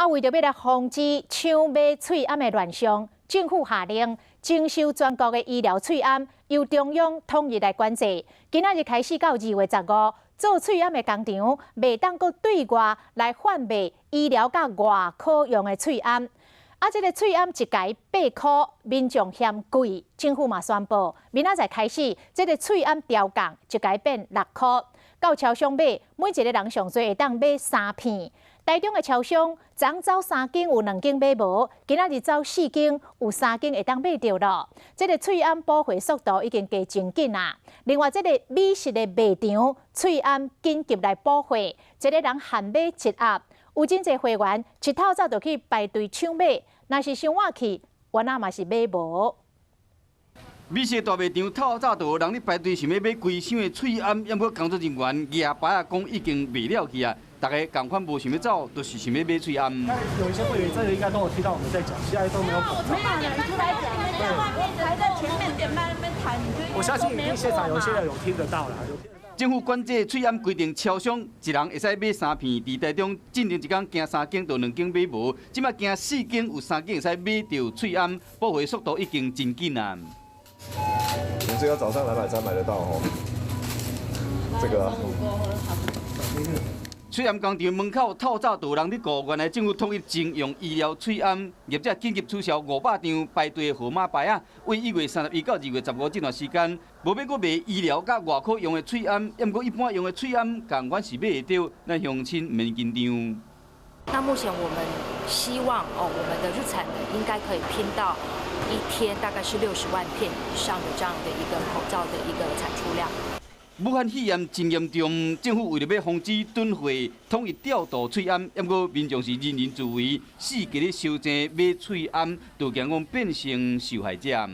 啊，為著欲來防止搶買喙罨的亂象，政府下令徵收全國的醫療喙罨，由中央統一來管制。今仔日開始到2月15，做喙罨的工廠袂當閣對外來販賣醫療佮外科用的喙罨。啊，這个喙罨一改8箍，民眾嫌貴，政府嘛宣布，明仔載開始，這个喙罨調降，一改變6箍。到超商買，每一个人上濟會當買三片。台中的超商，昨走三間有兩間買無，今仔日走四間有三間會當買著囉。這个喙罨補貨速度已經加真緊啊！另外，這个美食的賣場喙罨緊急來補貨，一个人限買一盒。有真濟會員一透早就去排隊搶買，若是傷晚去，原來嘛是買無。美食大賣場透早就有人咧排隊，想欲買規箱的喙罨，毋過工作人員舉牌仔講已經賣了去啊！大家仝款無想欲走，就是想欲買喙罨。有一些會員真的應該都有聽到我們在講，現在都沒有口罩。沒有，你出來講，在外面排在前面點在那邊談，你就我相信一定現場有些人有聽得到啦。政府管制喙罨規定，超商一人會使買三片。佇台中進前一工行三間就兩間買無，這擺行四間有三間會使買著喙罨，補貨速度已經真緊啊！我們這個早上來買才買得到哦。這個。喙罨工廠門口透早就有人咧顧，原來政府統一徵用醫療喙罨，業者緊急取消500張排隊的號碼牌仔，為1月31到2月15這段時間，無欲閣賣醫療佮外科用的喙罨，毋過一般用的喙罨仝款是買會著，咱鄉親免緊張。那目前我們希望哦，我們的日產能應該可以拼到一天大概是60萬片以上的這樣的一個口罩的一個產出量。武漢肺炎真嚴重，政府為著欲防止囤貨，統一調度喙罨，毋過民眾是人人自危，四界咧相爭買喙罨，就驚講變成受害者。